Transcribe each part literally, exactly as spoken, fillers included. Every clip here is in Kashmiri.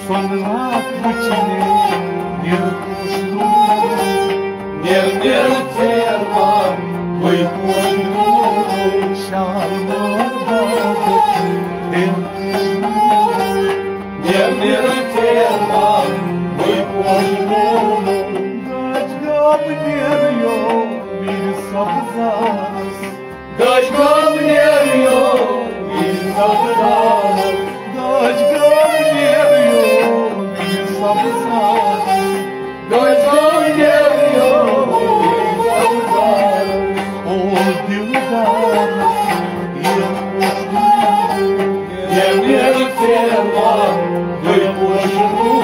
سۄنہٕ راتھ وٕچھِ مےٚ، نِرٕ پوش نوٗر۔ نِر نِر ژیر وار، گٔے پوش نوٗر۔ شال مار باغ، نِر پوش نوٗر۔ نِر نِر ژیر وار، گٔے پوش نوٗر۔ داج گام نیریو، وِرِ سبزارس۔ داج گام نیریو، وِرِ سبزارس۔ داج گام نیریو، وِرِ سبزارس۔ داج گام نیریو، وِرِ سبزارس۔ او دلدارس، یہِ خوشبو۔ یہِ میرٕ تیرا، یہِ خوشبو۔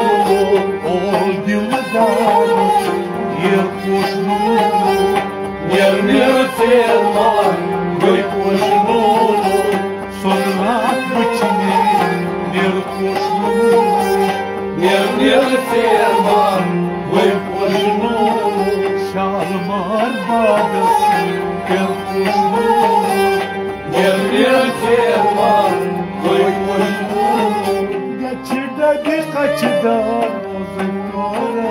او دلدارس، یہِ خوشبو۔ نیر نیر ژیر وار، گٔے پوش نوٗر۔ سۄنہٕ راتھ وٕچھِ مےٚ، نیر پوش نوٗر۔ نیر نیر ژیر وار، گٔے پوش نوٗر۔ شال مار باغس، نیر پوش نوٗر۔ نیر نیر ژیر وار، گٔے پوش نوٗر۔ گژھِ ڈبہِ کچھِ دار، روزٕ کورٕ۔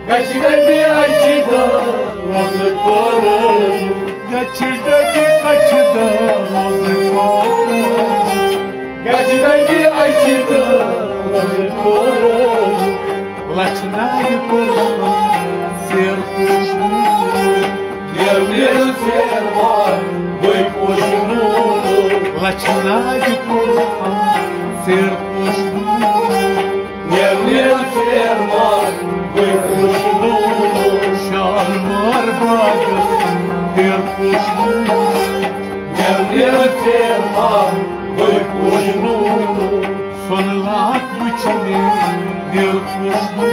گژھِ ڈبہِ اچھِ دار، روزٕ کورٕ۔ گژھِ ڈبہِ اچھِ دار، روزٕ کورٕ۔ گژھِ ڈبہِ اچھِ دار، روزٕ کورٕ۔ لچھِ ناوِ کوٚر سیر خوشبو۔ نیر نیر ژیر وار، گٔے پوش نوٗر۔ لچھِ ناوِ کوٚر سیر خوشبو۔ نیر نیر ژیر وار، گٔے پوش نوٗر۔ شال مار باغس، نیر خوشبو۔ نیر نیر ژیر وار، گٔے پوش نوٗر۔ سۄنہٕ راتھ وٕچھِ مےٚ، نیر خوشبو۔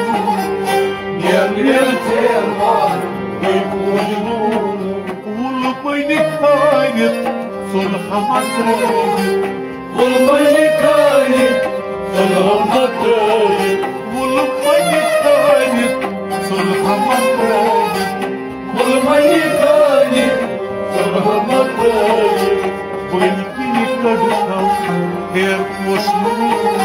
نیر نیر ژیر وار، گٔے پوش نوٗر۔ وُلہٕ مٔنہِ کھٲلِتھ، سۄنہٕ ہما ترٛٲوِتھ۔ وُلہٕ مٔنہِ کھٲلِتھ، سۄنہٕ ہما ترٛٲوِتھ۔ وُلہٕ مٔنہِ کھٲلِتھ، سۄنہٕ ہما ترٛٲوِتھ۔ وُلہٕ مٔنہِ کھٲلِتھ، سۄنہٕ ہما ترٛٲوِتھ۔ بٔلۍ کِنۍ کٔڈٕتھم ہیر پوش نوٗر۔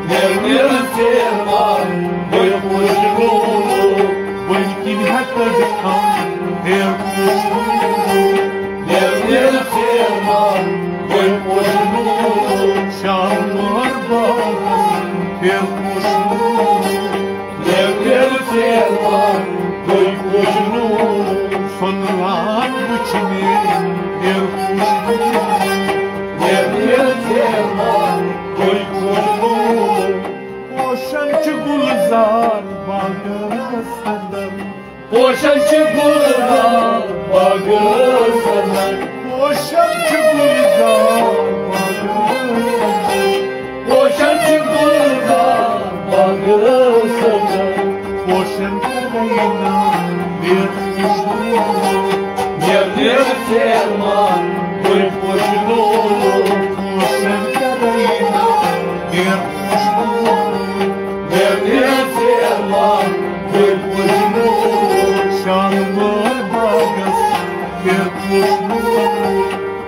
نیر نیر ژیر وار، گٔے پوش نوٗر۔ بٔلۍ کِنۍ ہا کٔڈٕتھم ہیر پوش نوٗر۔ نیر نیر ژیر وار، گٔے پوش نوٗر۔ شال مار باغس ہیر پوش نوٗر۔ نیر نیر ژیر وار، گٔے پوش نوٗر۔ سۄنہٕ راتھ وٕچھِ مےٚ، نیر خوشبو۔ نیر نیر ژیر وار، گٔے خوشبو۔ پوشن چھِ گُلزار باغس اندر۔ پوشن چھِ گُلزار باغس اندر۔ پوشن چھِ گُلزار باغس اندر۔ پوشن چھِ گُلزار باغس اندر۔ پوشن کرے ناو نیر خوشبو۔ نیر نیر ژیر وار، گٔے پوش نوٗر۔ پوشن کرے ناو نیر خوشبو۔ نیر نیر ژیر وار، گٔے پوش نوٗر۔ شال مار باغس نیر خوشبو۔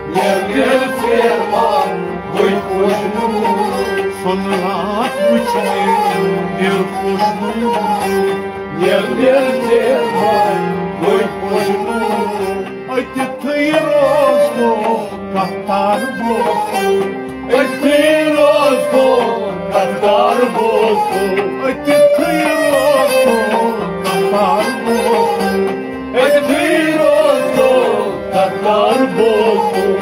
نیر نیر ژیر وار، گٔے پوش نوٗر۔ سۄنہٕ راتھ وٕچھِ مےٚ، نیر خوشبو۔ نیر نیر ژیر وار، گٔے پوش نوٗر۔ أتتھٕے روزو کتار بوسو۔ أتتھٕے روزو کتار بوسو۔ أتتھٕے روزو کتار بوسو۔ أتتھٕے روزو کتار بوسو۔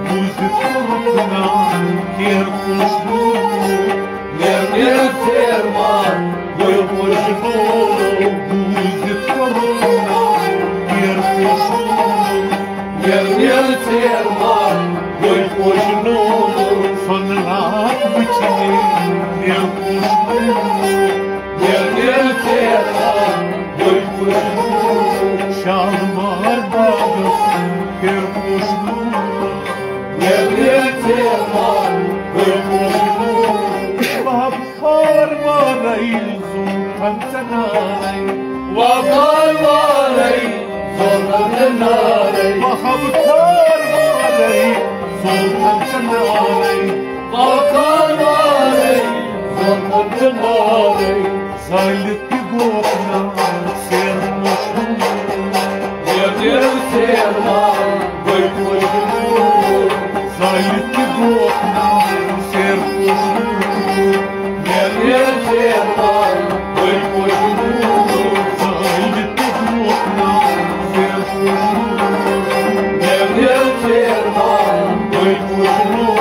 بوٗزِتھ کوٚرُکھ ناو نیر خوشبو۔ نیر نیر ژیر وار، گٔے خوشبو۔ بوٗزِتھ کوٚرُکھ ناو نیر خوشبو۔ نیر نیر ژیر وار، گٔے خوشبو۔ سۄنہٕ راتھ وٕچھِ مےٚ، نیر خوشبو۔ نیر نیر ژیر وار، گٔے خوشبو۔ شال مار باغس نیر خوشبو۔ نیر نیر وفار وارے زُو تھن ژنارے۔ وفار وارے زُو تھن ژنارے۔ وفار وارے زُو تھن ژنارے۔ وفار وارے زُو تھن ژنارے۔ زالہِ تہِ گوٚو ناو سیر مشہوٗر۔ ییٚتٮ۪ن سیر ناو گٔے مشہوٗر۔ زالہِ تہِ گوٚو ناو سیر مشہوٗر۔ ییٚتٮ۪ن سیر ناو گٔے مشہوٗر۔ زالہِ تہِ گوٚو ناو سیر مشہوٗر۔ ییٚتٮ۪ن سیر ناو گٔے مشہوٗر۔